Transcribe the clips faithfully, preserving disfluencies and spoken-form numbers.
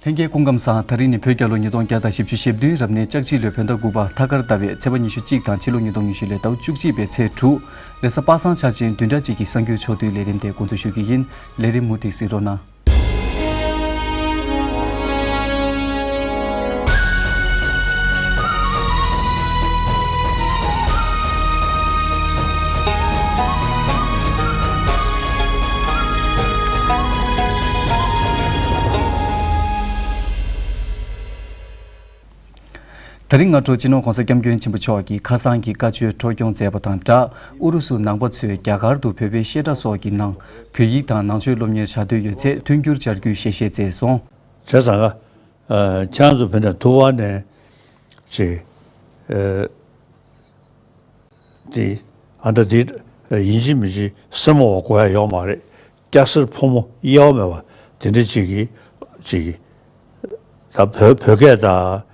ལྷན་རྒྱས་སྐུ་ཁམས་བཟང་། ད་རིང་ནི་བོད་རྒྱལ་ལོ་ཉིས་སྟོང་བརྒྱ་དང་བཞི་བཅུ་ཞེ་བདུན། རབ་གནས་ལྕགས་བྱི་ལོའི་བོད་ཟླ་དགུ་པ་ཐ་སྐར་ཟླ་བའི་ཚེས་པ་ཉི་ཤུ་གཅིག་དང་ཕྱི་ལོ་ཉིས་སྟོང་ཉི་ཤུ་ལོའི་ཟླ་བ་བཅུ་གཅིག་པའི་ཚེས་དྲུག་རེས་གཟའ་པ་སངས་འཆར་ཅན་བདུན་ཕྲག་གཅིག་གི་གསར་འགྱུར་ཕྱོགས་བསྡུས་ལས་རིམ་དེ་འགོ་འཛུགས་ཞུ་གི་ཡིན། ལས་རིམ་མུ་མཐུད་གཟིགས་རོགས་གནང་། ད་རིང་སྔ་དྲོ་སྤྱི་ནོར་༸གོང་ས་༸སྐྱབས་མགོན་ཆེན་པོ་མཆོག་གིས་ཁ་སང་གི་བཀའ་ཆོས་འཕྲོ་སྐྱོང་མཛད་པ་དང་སྦྲགས། ཨུ་རུ་སུ་ནང་པ་ཚོས་རྒྱ་གར་དུ་བོད་པའི་བཤད་གྲྭ་སོགས་ཀྱི་ནང་བོད་ཡིག་དང་ནང་ཆོས་སློབ་གཉེར་བྱ་འདོད་ཡོད་ཚེ་མཐུན་འགྱུར་བྱ་རྒྱུའི་ཞལ་བཞེས་མཛད་སོང་། བྱས་ཙང་ཀ་ཁྱེད་རང་ཚོ་བོད་ནས་ཐུག་པ་ནས་ཅིག་དེ་ཨ་འདྲ་དེ་ཡིན་གཅིག་མིན་གཅིག་སེར་མོ་བ་དགོས་ཡ་ཡོད་མ་རེད། སྐྱ་སེར་ཕོ་མོ་དབྱེ་བ་མེད་པ་དེ་འདྲ་ཅིག་གིས་ཅིག་གིས་ད་བོད་བོད་སྐད་དང་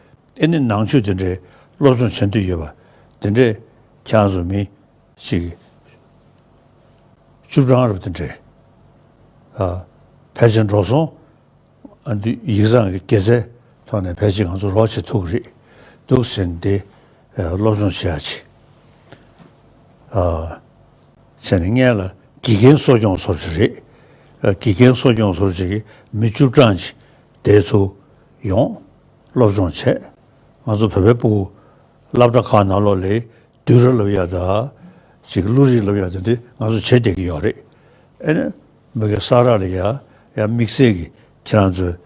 ཨེ་ནི་ནང་ཆོས་དེ་འདྲའི་སློབ་སྦྱོང་བྱེད་འདོད་ཡོད་པ་དེ་འདྲས་ཁྱེད་རང་ཚོ་མི་ཅིག་བཅུ་གྲངས་རབ་དེ་འདྲས་ཨ་ཕལ་ཆེར་འགྲོ་སོང་། ཨ་འདི་ཡིག་ཚང་གི་དགེ་རྩའི་ཐོག་ནས་ཕལ་ཆེར་ང་ཚོ་རོགས་བྱེད་ཐུབ་ཀྱི་རེད་འདུག་ཟེར་ནས་དེ་སློབ་སྦྱོང་བྱེད་ཡ་ཆེད། བྱས་ནས་སྔན་ལ་དགེ་རྒན་གསོ་སྐྱོང་སོར་ཅིག་རེད། དགེ་རྒན་གསོ་སྐྱོང་སོར་ཅིག་གི་མི་བཅུ་གྲངས་ཅིག་དེ་ཚོ་ཡོང་སློབ་སྦྱོང་བྱས། ང་ཚོ་བོད་པའི་ཕྲུ་གུ་སློབ་གྲྭ་ཁག་ནང་ལོགས་ལ་བསྡུས་གྲྭ་ལབ་ཡ་དང་ཅིག་གླུ་རིག་ལབ་ཡ་དེ་འདྲ་ང་ཚོ་བྱེད་བསྡད་ཀྱི་ཡོད་རེད། ཨེ་ནས་མི་གེ་ས་ར་ལ་ཡ་ཡ་དམིགས་བསལ་གྱི་ཁྱེད་རང་ཚོས་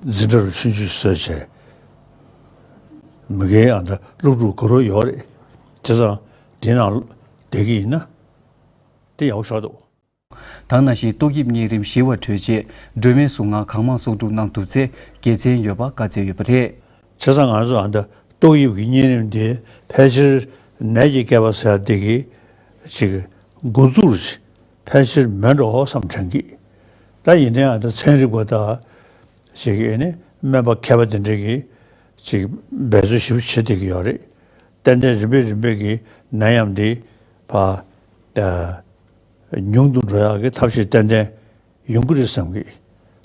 འཛིན་གྲྭ་རུ་ཆུང་ཆུང་བཟོས་བྱས་མི་གེ་ཨ་འདྲ་སློབ་ཕྲུག་དགའ་རབ་ཡོད་རེད། བྱས་ཙང་དེ་ནང་བསྡད་ཀྱི་ཡིན་ན་དེ་ཡག་པོ་ཞིག་འདུག་ད་ག་ནང་བཞིན་ཏོག་དབྱིབས་གཉན་རིམས་ཞི་བར་གྲོལ་རྗེས་སྒྲོལ་མའི་གཟུངས་སྔགས་གང་མང་གསོག་སྒྲུབ་གནང་ཐུབ་ཚེ་དགེ་མཚན་ཡོད་པ་བཀའ་སྩལ་ཡོད་པ་རེད། བྱས་ཙང་ང་ཚོ་ཨ་འདྲ་ཏོག་དབྱིབས་ཀྱི་གཉན་རིམས་དེ་ཕལ་ཆེར་ནད་ཀྱི་བསྐལ་པ་ཟེར་ཡ་དེ་གི་ཅིག་འགོ་འཛུགས་ཕལ་ཆེར་མེད་འགྲོ་བསམ་དྲན་གི། ད་ཡིན་ནའི་ཨ་འདྲ་ཚན་རིག་པ་དང་ཅིག་ཨེ་ནི་སྨན་པ་མཁས་པ་དེ་འདྲ་གི་ཅིག་འབད་རྩོལ་ཞེ་པོ་བྱེད་བསྡད་ཀྱི་ཡོད་རེད། ཏན་ཏན་རིམ་པས་རིམ་པས་ཀྱི་ནད་ཡམས་འདི་ཕར་ཉུང་དུ་འགྲོ་ཡག་གི་ཐབས་ཤེས་ཏན་ཏན་ཡོང་གི་རེད་བསམ་གི།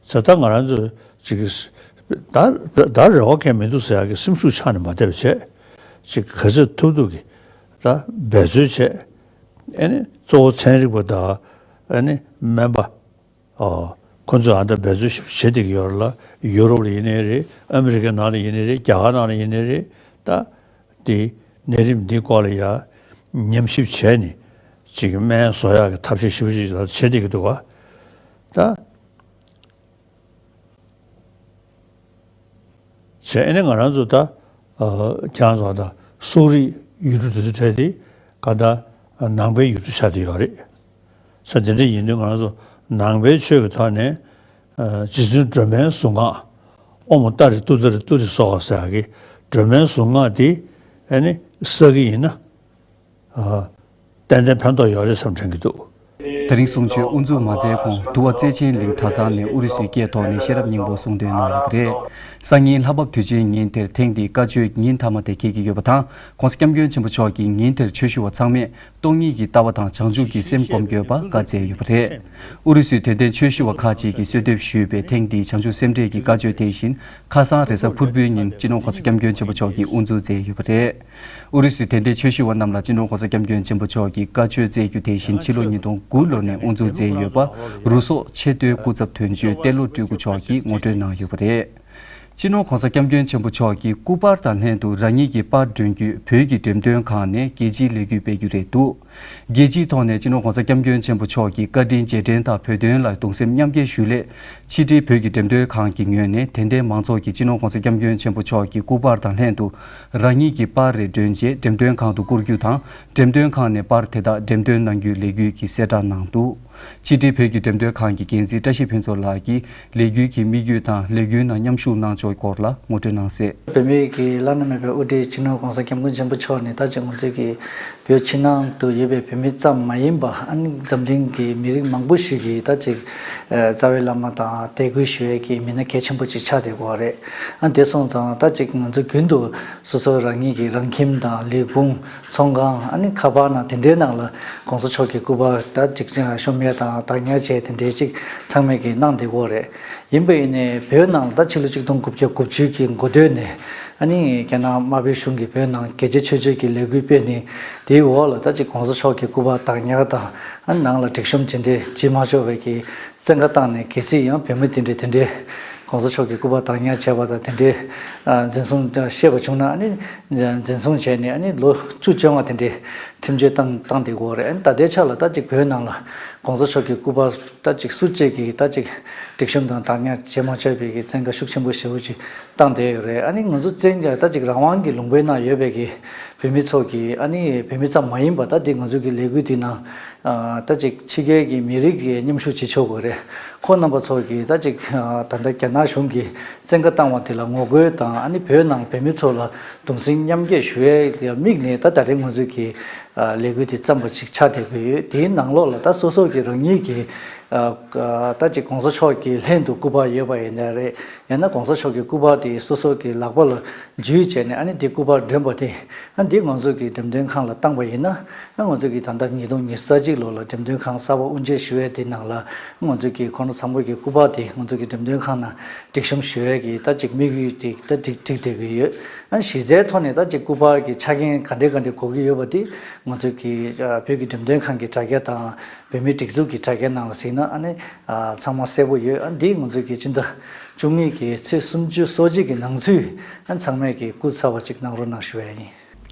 ཚེ་ད་ང་རང་ཚོ་ཅིག་གི་ད་ད་རེ་བ་གང་མི་འདུག་ཟེར་ཡག་གི་སེམས་ཤུགས་ཆག་ནས་མ་བསྡད་པ་བྱས། ཅིག་ག་ཚོད་ཐུབ་ཐུབ་ཀྱི་ད་འབད་རྩོལ་བྱས། ཨེ་ནི་གཙོ་བོ་ཚན་རིག་པ་དང་ཨེ་ནི་སྨན་པ་ཨོ་ཁོ་ཚོས་ཨ་ད་འབད་རྩོལ་ཞིག་བྱེད་བསྡད་ཀྱི་ཡོད་རེད་ལ། ཡུ་རོབ་ལ་ཡིན་ནའི་རེད། ཨ་མི་རི་ཀའི་ནང་ལ་ཡིན་ནའི་རེད། རྒྱ་གར་ནང་ལ་ཡིན་ནའི་རེད། ད་དེ་ནད་རིམས་འདིའི་སྐོར་ལ་ཡ་ཉམས་ཞིབ་བྱས་ནས་ཅིག་སྨན་བཟོ་ཡག་གི་ཐབས་ཤེས་ཞིབ་ཞིབ་བྱེད་བསྡད་ཀྱི་འདུག་བ། ད་བྱས་ཨ་ནི་ང་རང་ཚོ་ད་ཁྱེད་རང་ཚོ་ད་སོག་རིགས་ཡུལ་གྲུ་དེ་ཚོ་གྲས་དེ་ག་ད་ནང་པའི་ཡུལ་གྲུ་ཆགས་བསྡད་ཡོད་རེད། ས་དེ་འདྲ་ཡིན་དུས་ང་རང་ཚོ་ནང་པའི་ཆོས་ཀྱི་ཐོག་ནས་རྗེ་བཙུན་སྒྲོལ་མའི་གཟུངས་སྔགས་ཨོཾ་ཏཱ་རེ་ཏུཏྟཱ་རེ་ཏུ་རེ་སྭཱ་ཧཱ་ཟེར་ཡག་གི་སྒྲོལ་མའི་གཟུངས་སྔགས་དེ་ཨ་ནི་བསགས་ཀྱི་ཡིན་ན། ཏན་ཏན་ཕན་ཐོགས་ཡོད་རེད་བསམ་དྲན་གྱི་འདུག་དེ་རིང་གསུང་ཆོས་དབུ་འཛུགས་མ་མཛད་གོང་དུ་བ་བརྩེ་ཆེན་གླིང་གྲྭ་ཚང་ནས་ཨུ་རུ་སུའི་སྐད་ཐོག་ནས་ཤེས་རབ་སྙིང་པོ་གསུང་འདོན་གནང་ཡོད་པ་རེད། སང་ཉིན་ལྷ་བབས་དུས་ཆེན་ཉིན་དེར་ཐེངས་འདིའི་བཀའ་ཆོས་ཉིན་མཐའ་མ་དེ་འཁེལ་གྱི་ཡོད་པ་དང་། ྋགོང་ས་ྋསྐྱབས་མགོན་ཆེན་པོ་མཆོག་གིས་ཉིན་དེར་ཆོས་ཞུ་བ་ཚང་མས་སྟོང་ཉིད་ཀྱི་ལྟ་བ་དང་བྱང་ཆུབ་ཀྱི་སེམས་སྒོམ་དགོས་པ་བཀའ་སྩལ་ཡོད་པ་རེད། ཨུ་རུ་སུའི་དད་ལྡན་ཆོས་ཞུ་བ་ཁག་ཅིག་གིས་གསོལ་འདེབས་ཞུས་པའི་ཐེངས་འདིའི་བྱང་ཆུབ་སེམས་འགྲེལ་གྱི་བཀའ་ཆོས་དེ་བཞིན་ཁ་སང་རེས་གཟའ་ཕུར་བུའི་ཉིན་སྤྱི་ནོར་ྋགོང་ས་ྋསྐྱབས་མགོན་ཆེན་པོ་མཆོག་གིས་དབུ་འཛུགས་མཛད་ཡོད་པ་རེད། ཨུ་རུ་སུའི་དད་ལྡན་ཆོས་ཞུ་བ་རྣམས་ལ་སྤྱི་ནོར་ྋགོང་ས་ྋསྐྱབས་མགོན་ཆེན་པོ་མཆོག་གིས་བཀའ་ཆོས་སྩལ་རྒྱུ་དེ་བཞིན་ཕྱི་ལོ་ཉིས་སྟོང་དགུ་ལོ་ནས་དབུ་འཛུགས་མཛད་ཡོད་པ་རུ་སོག་ཆེས་མཐོའི་སྐུ་ཚབ་དོན་གཅོད་ཏེ་ལོ་སྤྲུལ་སྐུ་མཆོག་གིས་ངོ་སྤྲོད་གནང་ཡོད་པ་རེད། སྤྱི་ནོར་ྋགོང་ས་ྋསྐྱབས་མགོན་ཆེན་པོ་མཆོག་གིས་སྐུ་པར་དང་ལྷན་དུ་རང་ཉིད་ཀྱི་པར་སྒྲོན་རྒྱུ་བོད་ཀྱི་འགྲེམས་སྟོན་ཁང་ནས་རྒྱལ་སྤྱིའི་ལས་འགུལ་སྤེལ་རྒྱུ་རེད་འདུག་རྒྱལ་སྤྱིའི་ཐོག་ནས་སྤྱི་ནོར་ྋགོང་ས་ྋསྐྱབས་མགོན་ཆེན་པོ་མཆོག་གི་བཀའ་དྲིན་རྗེས་དྲན་དང་བོད་དོན་ལ་གདུང་སེམས་མཉམ་སྐྱེད་ཞུ་སླད། ཕྱི་དྲིལ་བོད་ཀྱི་འགྲེམས་སྟོན་ཁང་གི་ངོས་ནས་དད་ལྡན་མང་ཚོགས་ཀྱིས་སྤྱི་ནོར་ྋགོང་ས་ྋསྐྱབས་མགོན་ཆེན་པོ་མཆོག་གི་སྐུ་པར་དང་ལྷན་དུ་རང་ཉིད་ཀྱི་པར་རེ་སྒྲོན་རྗེས་འགྲེམས་སྟོན་ཁང་དུ་བསྐུར་རྒྱུ་དང་། འགྲེམས་སྟོན་ཁང་ནས་པར་དེ་དག་འགྲེམས་སྟོན་གནང་རྒྱུའི་ལས་འགུལ་གྱི་གསལ་བསྒྲགས་གནང་འདུག་ཕྱི་དྲིལ་བོད་ཀྱི་འགྲེམས་སྟོན་ཁང་གི་འགན་འཛིན་བཀྲ་ཤིས་ཕུན་ཚོགས་ལགས་ཀྱིས་ལས་འགུལ་གྱི་དམིགས་ཡུལ་དང་ལས་འགུལ་ནང་མཉམ་ཞུགས་གནང་ཕྱོགས་སྐོར་ལ་ངོ་སྤྲོད་གནང་གསལ། བོད་མིའི་གི་བླ་ན་མེད་པའི་དབུ་ཁྲིད་སྤྱི་ནོར་ྋགོང་ས་ྋསྐྱབས་མགོན་ཆེན་པོ་མཆོག་ནས་ད་ཅིག་ང་ཚོའི་གི་ བོད་ཕྱི་ནང་དུ་ཡོད་པའི་བོད་མི་ཙམ་མ་ཡིན་པ། ཨ་ནི་འཛམ་གླིང་གི་མི་རིགས་མང་པོ་ཞིག་གིས་ད་ཅིག་ཨ་རྩ་བའི་བླ་མ་དང་དད་གུས་ཞུ་ཡས་ཀྱི་མི་སྣ་གལ་ཆེན་པོ་ཅིག་ཆགས་བསྡད་ཡོད་རེད། ཨ་དེ་སོང་ཙང་ད་ཅིག་ང་ཚོ་རྒྱུན་དུ་སོ་སོ་རང་ཉིད་ཀྱི་རང་ཁྱིམ་དང་ལས་ཁུངས། ཚོང་ཁང་། ཨ་ནི་ཁ་པར་ནང་དེ་འདྲའི་ནང་ལ་གོང་ས་མཆོག་གི་སྐུ་པར་ད་ཅིག་ཤོམ་ཡས་དང་བདག་ཉར་བྱས་དེ་འདྲའི་ཅིག་ཚང་མས་ཀྱིས་གནང་བསྡད་ཡོད་རེད། ཡིན་པ་ཡིན་ནའི་བོད་ནང་ལ་ད་ཕྱི་ལོ་ཆིག་སྟོང་དགུ་བརྒྱ་དགུ་བཅུ་གི་འགོ་སྟོད་ནས་ཨ་ནི་རྒྱ་ནག་དམར་པོའི་གཞུང་གིས་བོད་ནང་རྒྱལ་གཅེས་ཆོས་གཅེས་ཀྱི་ལས་འགུལ་སྤེལ་ནས། དེའི་འོག་ལ་ད་ཅིག་གོང་ས་མཆོག་གི་སྐུ་པར་བདག་ཉར་དང་། ཨ་ནི་ནང་ལ་སྒྲིག་གཤོམ་ཇི་འདྲའི་བྱེད་མ་ཆོག་པའི་གི་བཙན་བཀའ་བཏང་ནས། གལ་སྲིད་ཡང་བོད་མི་དེ་འདྲས་དེ་འདྲས་གོང་ས་མཆོག་གི་སྐུ་པར་བདག་ཉར་བྱས་པ་དང་དེ་འདྲས་ཨ་འཛིན་བཟུང་བྱས་པ་བྱུང་ན། ཨ་ནི་འཛིན་བཟུང་བྱས་ནས་ཨ་ནི་ལོ་བཅུ་བཅོ་ལྔ་དེ་འདྲས་ཁྲིམས་གཅོད་བཏང་བཏང་བསྡད་ཡོད་རེད། ཨ་ནི་ད་ལྟའི་ཆ་ལ་ད་ཅིག་བོད་ནང་ལ་གོང་ས་མཆོག་གི་སྐུ་པར་ད་ཅིག་སུ་གཅིག་གིས་ད་ཅིག་སྒྲིག་གཤོམ་དང་བདག་ཉར་བྱེད་མ་ཆོག་པའི་གི་བཙན་བཀའ་ཤུགས་ཆེན་པོ་ཞེ་པོ་ཅིག་བཏང་བསྡད་ཡོད་རེད། ཨ་ནི་ང་ཚོ་བཙན་བྱ་ད་ཅིག་རང་དབང་གི་ལུང་པའི་ནང་ཡོད་པའི་གི་བོད་མི་ཚོ་གིས། ཨ་ནི་བོད་མི་ཙམ་མ་ཡིན་པ། ད་དེ་ང་ཚོ་གི་ལས་འགུལ་དེ་ནང་ཨ་ད་ཅིག་ཕྱི་རྒྱལ་གྱི་མི་རིགས་ཀྱིས་མཉམ་ཞུགས་བྱེད་ཆོག་གི་རེད། ཁོང་རྣམ་པ་ཚོ་གིས་ད་ཅིག་ཨ་ད་ལྟ་རྒྱ་ནག་གཞུང་གིས་བཙན་བཀའ་བཏང་བ་དེ་ལ་ངོ་རྒོལ་དང་། ཨ་ནི་བོད་ནང་བོད་མི་ཚོ་ལ་གདུང་སེམས་མཉམ་སྐྱེད་ཞུ་ཡས་ལ་དམིགས་ནས་ད་ད་རེས་ང་ཚོ་གི་ཨ་ལས་འགུལ་དེ་བརྩམས་པ་ཅིག་ཆགས་བསྡད་ཀྱི་ཡོད། དེའི་ནང་ལོགས་ལ་ད་སོ་སོ་གི་རང་ཉིད་ཀྱི་ཨ་ཨ་ད་ཅིག་གོང་ས་མཆོག་གི་ལྷན་དུ་སྐུ་པར་ཡོད་པ་ཡིན་ན་རེད། ཡང་ན་གོང་ས་མཆོག་གི་སྐུ་པར་དེ་སོ་སོ་གི་ལག་པ་ལ་འཇུས་བྱས་ནས། ཨ་ནི་དེ་སྐུ་པར་སྒྲོན་པ་དེ་ཨ་འདི་ང་ཚོ་གི་འགྲེམས་སྟོན་ཁང་ལ་བཏང་པ་ཡིན་ན། ཨ་ང་ཚོ་གི་ད་ལྟ་ཉིས་སྟོང་ཉི་ཤུ་རྩ་གཅིག་ལོ་ལ་འགྲེམས་སྟོན་ཁང་གསར་པ་དབུ་འབྱེད་ཞུ་ཡས་དེ་ནང་ལ་ང་ཚོ་གི་ཁོང་རྣམ་ཚང་མ་གི་སྐུ་པར་དེ་ང་ཚོ་གི་འགྲེམས་སྟོན་ཁང་ནང་སྒྲིག་གཤོམ་ཞུ་ཡས་ཀྱི་ད་ཅིག་དམིགས་ཡུལ་དེ་ད་སྒྲིག་སྒྲིག་བསྡད་ཀྱི་ཡོད། ཨ་གཞི་རྩའི་ཐོག་ནས་ད་ཅིག་སྐུ་པར་གྱི་ཆ་རྐྱེན་ག་འདྲས་ག་འདྲས་དགོས་ཀྱི་ཡོད་པ་དེ་ང་ཚོ་གི་ཨ་བོད་ཀྱི་འགྲེམས་སྟོན་ཁང་གི་དྲ་རྒྱ་དང་། བོད་མིའི་སྒྲིག་འཛུགས་ཀྱི་དྲ་རྒྱའི་ནང་ལ་གཟིགས་ན། ཨ་ནི་ཨ་ཚང་མ་གསལ་པོ་ཡོད། ཨ་འདི་ང་ཚོས་ཀྱི་སྤྱི་ཟླ་བཅུ་གཉིས་ཀྱི་ཚེས་སུམ་ཅུ་སོ་གཅིག་གི་ནང་ཚུད། ཨ་ཚང་མས་ཀྱི་སྐུ་ཚ་བ་ཅིག་གནང་རོགས་གནང་ཞུ་ཡ་ཡིན།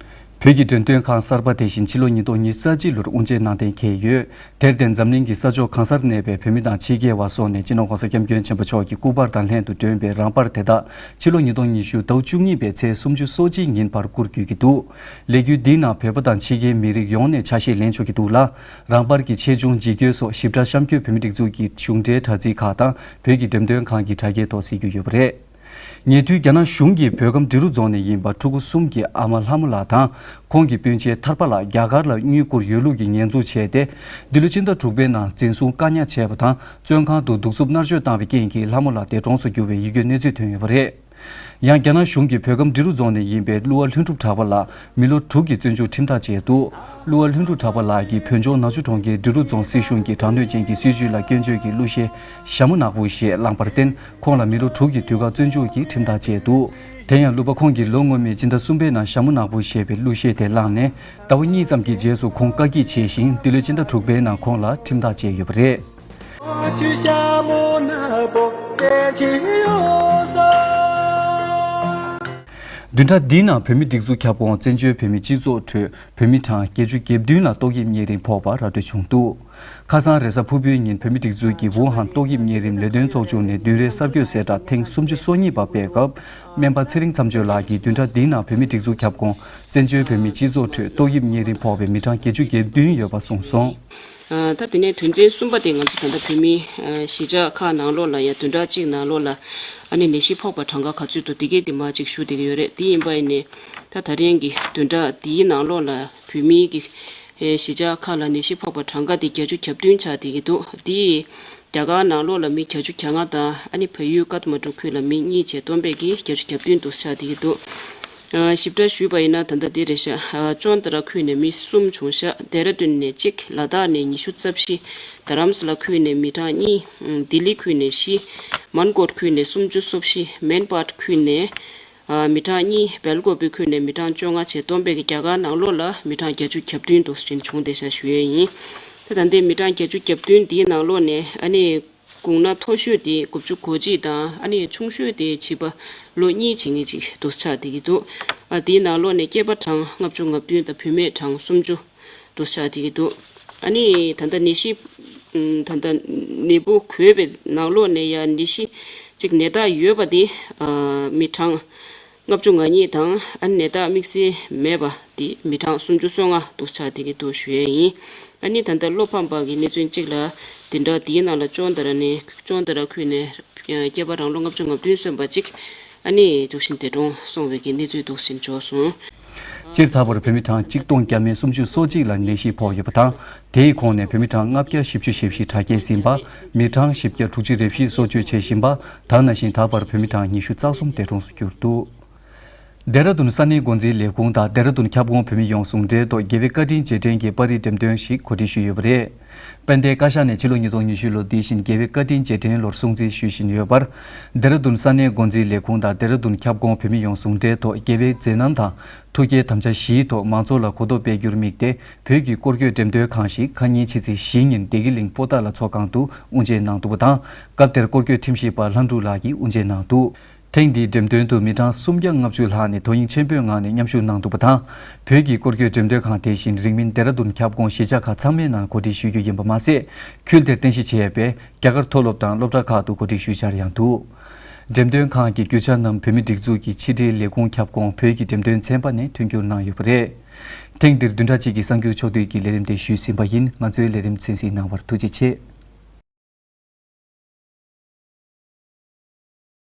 བོད་ཀྱི་འགྲེམས་སྟོན་ཁང་གསར་པ་དེ་བཞིན་ཕྱི་ལོ་ཉིས་སྟོང་ཉི་ཤུ་རྩ་གཅིག་ལོར་དབུ་འབྱེད་གནང་གཏན་འཁེལ་ཡོད། དེར་བརྟེན་འཛམ་གླིང་གི་ས་ཕྱོགས་གང་སར་གནས་པའི་བོད་མི་དང་ཕྱི་རྒྱལ་བ་སོགས་ནས་སྤྱི་ནོར་༸གོང་ས་༸སྐྱབས་མགོན་ཆེན་པོ་མཆོག་གི་སྐུ་པར་དང་ལྷན་དུ་སྒྲོན་པའི་རང་པར་དེ་དག་ཕྱི་ལོ་ཉིས་སྟོང་ཉི་ཤུ་ཟླ་བ་བཅུ་གཉིས་པའི་ཚེས་སུམ་ཅུ་སོ་གཅིག་ཉིན་བར་བསྐུར་དགོས་ཀྱི་འདུག་ལས་འགུལ་འདིའི་ནང་བོད་པ་དང་ཕྱི་རྒྱལ་མི་རིགས་ཡོངས་ནས་ཆ་ཤས་ལེན་ཆོག་གི་འདུག་ལ། རང་པར་གྱི་ཆེ་ཆུང་འཇིགས་སྐྱོལ་སོགས་ཞིབ་ཕྲ་གཤམ་འཁོད་བོད་མིའི་སྒྲིག་འཛུགས་ཀྱི་གཞུང་འབྲེལ་དྲ་ཚིགས་ཁག་དང་བོད་ཀྱི་འགྲེམས་སྟོན་ཁང་གི་དྲ་རྒྱའི་ཐོག་གཟིགས་རྒྱུ་ཡོད་པ་རེད། ཉེ་དུས་རྒྱ་ནག་གཞུང་གིས་བོད་ཁམས་འབྲི་རུ་རྫོང་ནས་ཡིན་པ་ཕྲུ་གུ་གསུམ་གྱི་ཨ་མ་ལྷ་མོ་ལགས་དང་། ཁོང་གི་སྤུན་མཆེད་ཐར་པ་ལགས་རྒྱ་གར་ལ་དངུལ་བསྐུར་ཡོད་ལུགས་ཀྱི་ཉེས་འཛུགས་བྱས་ཏེ། འདི་ལོའི་སྤྱི་ཟླ་དྲུག་པའི་ནང་འཛིན་བཟུང་བཀག་ཉར་བྱས་པ་དང་། བཙོན་ཁང་དུ་གདུག་རྩུབ་མནར་གཅོད་བཏང་བའི་རྐྱེན་གྱིས་ལྷ་མོ་ལགས་འདས་གྲོངས་སུ་གྱུར་བའི་ཡིད་སྐྱོའི་གནས་ཚུལ་ཐོན་ཡོད་པ་རེད། ཡང་རྒྱ་ནག་གཞུང་གིས་བོད་ཁམས་འབྲི་རུ་རྫོང་ནས་ཡིན་པའི་གླུ་བ་ལྷུན་གྲུབ་གྲགས་པ་ལགས་མི་ལོ་དྲུག་གི་བཙོན་འཇུག་ཁྲིམས་ཐག་བཅད་འདུག་གླུ་བ་ལྷུན་གྲུབ་གྲགས་པ་ལགས་ཀྱིས་བོད་ལྗོངས་ནག་ཆུ་གྲོང་ཁྱེར་འབྲི་རུ་རྫོང་སྲིད་གཞུང་གི་དྲག་གནོན་ཅན་གྱི་སྲིད་བྱུས་ལ་སྐྱོན་བརྗོད་ཀྱི་གླུ་གཞས་ཞྭ་མོ་ནག་པོ་ཞེས་བླངས་པར་བརྟེན། ཁོང་ལ་མི་ལོ་དྲུག་གི་དུས་བཀག་བཙོན་འཇུག་གི་ཁྲིམས་ཐག་བཅད་འདུག་དེ་ཡང་གླུ་པ་ཁོང་གིས་ལོ་སྔོན་མའི་སྤྱི་ཟླ་གསུམ་པའི་ནང་ཞྭ་མོ་ནག་པོ་ཞེས་པའི་གླུ་གཞས་དེ་བླངས་ནས་ཟླ་བ་གཉིས་ཙམ་གྱི་རྗེས་སུ་ཁོང་བཀག་སྐྱིལ་བྱས་ཤིང་། འདི་ལོའི་སྤྱི་ཟླ་དྲུག་པའི་ནང་ཁོང་ལ་ཁྲིམས་ཐག་བཅད་ཡོད་པ་རེད། བདུན་ཕྲག་འདིའི་ནང་བོད་མིའི་སྒྲིག་འཛུགས་ཁྱབ་ཁོངས་བཙན་བྱོལ་བོད་མིའི་སྤྱི་ཚོགས་ཁྲོད་བོད་མི་གྲངས་བརྒྱད་ཅུ་གྱ་བདུན་ལ་ཏོག་དབྱིབས་གཉན་རིམས་ཕོག་པ་ར་སྤྲོད་བྱུང་འདུག་ཁ་སང་རེས་གཟའ་ཕུར་བུའི་ཉིན་བོད་མིའི་སྒྲིག་འཛུགས་ཀྱི་ཝུ་ཧན་ཏོག་དབྱིབས་གཉན་རིམས་ལས་དོན་ཚོགས་ཆུང་ནས་བདུན་རེའི་གསར་འགོད་གསལ་བསྒྲགས་ཐེངས་སུམ་ཅུ་སོ་གཉིས་པ་སྤེལ་སྐབས། སྨན་པ་ཚེ་རིང་མཚམས་གཅོད་ལགས་ཀྱིས་བདུན་ཕྲག་འདིའི་ནང་བོད་མིའི་སྒྲིག་འཛུགས་ཁྱབ་ཁོངས་བཙན་བྱོལ་བོད་མིའི་སྤྱི་ཚོགས་ཁྲོད་ཏོག་དབྱིབས་གཉན་རིམས་ཕོག་པའི་མི་གྲངས་བརྒྱད་ཅུ་གྱ་བདུན་ཡོད་པ་གསུངས་སོང་། ཨ་ད་དེ་ནས་དོན་ཚན་གསུམ་པ་དེ་ང་ཚོ་ད་ལྟ་བོད་མིའི་ཨ་གཞིས་ཆགས་ཁག་ནང་ལོགས་ལ་ཡ་བདུན་ཕྲག་གཅིག་ནང་ལོགས་ལ་ཨ་ནི་ནད་གཞི་ཕོག་པ་གྲངས་ཀ་ག་ཚོད་འདུག་དེ་གའི་དེ་མར་གཅིག་ཞུ་བསྡད་ཀྱི་ཡོད་རེད། དེ་ཡིན་པ་ཡིན་ནའི་ད་ད་རིང་གི་བདུན་ཕྲག་འདིའི་ནང་ལོགས་ལ་བོད་མིའི་གི་ཨེ་གཞིས་ཆགས་ཁག་ལ་ནད་གཞི་ཕོག་པ་གྲངས་ཀ་དེ་བརྒྱད་ཅུ་གྱ་བདུན་ཆགས་བསྡད་ཀྱི་འདུག་དེ་རྒྱ་གར་ནང་ལོགས་ལ་མི་བརྒྱད་ཅུ་གྱ་ལྔ་དང་། ཨ་ནི་བལ་ཡུལ་ཀཏ་མན་ཌུ་ཁུལ་ལ་མི་གཉིས་བཅས་བསྡོམས་པས་ཀྱི་བརྒྱད་ཅུ་གྱ་བདུན་དུ་ཆགས་བསྡད་ཀྱི་འདུག་ཨ་ཞིབ་ཕྲ་ཞུས་པ་ཡིན་ན་ད་ལྟ་འདི་རེད་ཤག་ཨ་ཅོན་ཏ་ར་ཁུལ་ནས་མི་གསུམ་བྱུང་ཤག་ལྡེ་ར་ལྡུན་ནས་གཅིག་ལ་དྭགས་ནས་ཉི་ཤུ་རྩ་བཞི། རྡ་རམ་ས་ལ་ཁུལ་ནས་མི་གྲངས་གཉིས། ལྡི་ལི་ཁུལ་ནས་བཞི། མན་ཀོཊ་ཁུལ་ནས་སུམ་ཅུ་སོ་བཞི། མན་པཱད་ཁུལ་ནས་ཨ་མི་གྲངས་གཉིས། སྦེལ་ཀོབ་པི་ཁུལ་ནས་མི་གྲངས་བཅོ་ལྔ་བཅས་བསྡོམས་པས་ཀྱི་རྒྱ་གར་ནང་ལོགས་ལ་མི་གྲངས་བརྒྱད་ཅུ་གྱ་བདུན་དུ་ཕྱིན་བྱུང་བསྡད་ཤག་ཞུ་ཡས་ཡིན། ད་ད་ལྟའི་མི་གྲངས་བརྒྱད་ཅུ་གྱ་བདུན་འདིའི་ནང་ལོགས་ནས་ཨ་ནི་དགུང་ན་མཐོ་ཤོས་དེ་དགུ་བཅུ་གོ་གཅིག་དང་། ཨ་ནི་ཆུང་ཤོས་དེ་བྱིས་པ་ལོ་གཉིས་བྱེད་མཁན་ཅིག་འདུག་ཆགས་བསྡད་ཀྱི་འདུག་ཨ་དེའི་ནང་ལོགས་ནས་སྐྱེས་པ་གྲངས་ལྔ་བཅུ་ང་བདུན་དང་བུད་མེད་གྲངས་སུམ་ཅུ་འདུག་ཆགས་བསྡད་ཀྱི་འདུག་ཨ་ནི་ད་ལྟ་ནད་གཞི་ཨམ་ད་ལྟ་ནད་འབུ་འགོས་པའི་ནང་ལོགས་ནས་ཡང་ནད་གཞི་གཅིག་ནད་རྟགས་ཡོད་པ་དེ་ཨ་མི་གྲངས་ལྔ་བཅུ་ང་གཉིས་དང་། ཨ་ནི་ནད་རྟགས་དམིགས་བསལ་མེད་པ་དེ་མི་གྲངས་སུམ་ཅུ་སོ་ལྔ་འདུག་ཆགས་བསྡད་ཀྱི་འདུག་ཞུ་ཡས་ཡིན། ཨ་ནི་ད་ལྟ་བློ་ཕམ་པ་གི་གནས་ཚུལ་གཅིག་ལ། དེ་འདྲ་དེའི་ནང་ལ་ཅོན་ཏ་ར་ནས་ཅོན་ཏ་ར་ཁུལ་ནས་སྐྱེས་པ་རང་ལོ་ལྔ་བཅུ་ང་བདུན་སོན་པ་གཅིག་ཨ་ནི་འདུག་བཞིན་འདས་གྲོངས་སོང་བའི་གི་གནས་ཚུལ་འདུག་བཞིན་འབྱོར་སོང་། སྤྱིར་ད་བར་བོད་མི་གྲངས་ཆིག་སྟོང་བརྒྱ་མེད་སུམ་ཅུ་སོ་གཅིག་ལ་ནད་གཞི་ཕོག་ཡོད་པ་དང་། དེའི་ཁོངས་ནས་བོད་མི་གྲངས་ལྔ་བརྒྱ་བཞི་བཅུ་ཞེ་བཞི་དྲག་སྐྱེད་ཟིན་པ། མི་གྲངས་བཞི་བརྒྱ་དྲུག་ཅུ་རེ་བཞི་གསོ་བཅོས་བྱས་བཞིན་པ། ད་ནང་བཞིན་ད་བར་བོད་མི་གྲངས་ཉི་ཤུ་རྩ་གསུམ་འདས་གྲོངས་སུ་གྱུར་འདུག་ལྡེ་ར་ལྡུན་ས་གནས་འགོ་འཛིན་ལས་ཁུངས་དང་ལྡེ་ར་ལྡུན་ཁྱབ་ཁོངས་བོད་མི་ཡོངས་ཟུང་འབྲེལ་ཐོག་རྒྱལ་བའི་བཀའ་དྲིན་རྗེས་དྲན་གྱི་པར་རིས་འགྲེམས་སྟོན་ཞིག་གོ་སྒྲིག་ཞུས་ཡོད་པ་རེད། དཔལ་ལྡན་བཀའ་ཤག་ནས་ཕྱི་ལོ་ཉིས་སྟོང་ཉི་ཤུ་ལོ་འདི་བཞིན་རྒྱལ་བའི་བཀའ་དྲིན་རྗེས་དྲན་ལོར་སྲུང་བརྩི་ཞུ་བཞིན་ཡོད་པར། ལྡེ་ར་ལྡུན་ས་གནས་འགོ་འཛིན་ལས་ཁུངས་དང་ལྡེ་ར་ལྡུན་ཁྱབ་ཁོངས་བོད་མི་ཡོངས་ཟུང་འབྲེལ་ཐོག་རྒྱལ་བའི་མཛད་རྣམ་དང་ཐུགས་བསྐྱེད་དམ་བཅའ་བཞིའི་ཐོག་མང་ཚོགས་ལ་གོ་རྟོགས་སྤེལ་རྒྱུར་དམིགས་ཏེ། བོད་ཀྱི་སྐོར་སྐྱོད་འགྲེམས་སྟོན་ཁང་ཞིག་ཁ་ཉིན་ཕྱི་ཚེས་བཞི་ཉིན་བདེ་སྐྱིད་གླིང་པོ་ཏཱ་ལ་ཚོགས་ཁང་དུ་དབུ་འབྱེད་གནང་འདུག་པ་དང་། སྐབས་དེར་སྐོར་སྐྱོད་ཁྲིམས་ཞིབ་པ་ལྷ་འབྲུག་ལགས་ཀྱིས་དབུ་འབྱེད་གནང་འདུག་ཐེངས་འདིའི་འགྲེམས་སྟོན་དུ་མི་གྲངས་སུམ་བརྒྱ་ལྔ་བཅུ་ལྷག་ནས་དོ་དབྱིངས་ཆེན་པོའི་ངང་ནས་མཉམ་ཞུགས་གནང་འདུག་པ་དང་། བོད་ཀྱི་སྐོར་སྐྱོད་འགྲེམས་སྟོན་ཁང་དེ་བཞིན་རིང་མིན་ལྡེ་ར་ལྡུན་ཁྱབ་ཁོངས་གཞིས་ཆགས་ཁག་ཚང་མའི་ནང་གོ་སྒྲིག་ཞུ་རྒྱུ་ཡིན་པ་མ་ཟད། ཁུལ་དེར་རྟེན་གཞི་བྱས་པའི་རྒྱ་གར་མཐོ་སློབ་དང་སློབ་གྲྭ་ཁག་ཏུ་གོ་སྒྲིག་ཞུ་འཆར་ཡང་འདུག་འགྲེམས་སྟོན་ཁང་གི་རྒྱུ་ཆ་རྣམས་བོད་མིའི་སྒྲིག་འཛུགས་ཀྱི་ཕྱི་དྲིལ་ལས་ཁུངས་ཁྱབ་ཁོངས་བོད་ཀྱི་འགྲེམས་སྟོན་ཚན་པ་ནས་མཐུན་འགྱུར་གནང་ཡོད་པ་རེད། ཐེངས་འདིར་བདུན་ཕྲག་གཅིག་གི་གསར་འགྱུར་ཕྱོགས་བསྡུས་ཀྱི་ལས་རིམ་དེ་ཞུས་ཟིན་པ་ཡིན། ང་ཚོའི་ལས་རིམ་གསན་གཟིགས་གནང་བར་ཐུགས་རྗེ་ཆེ།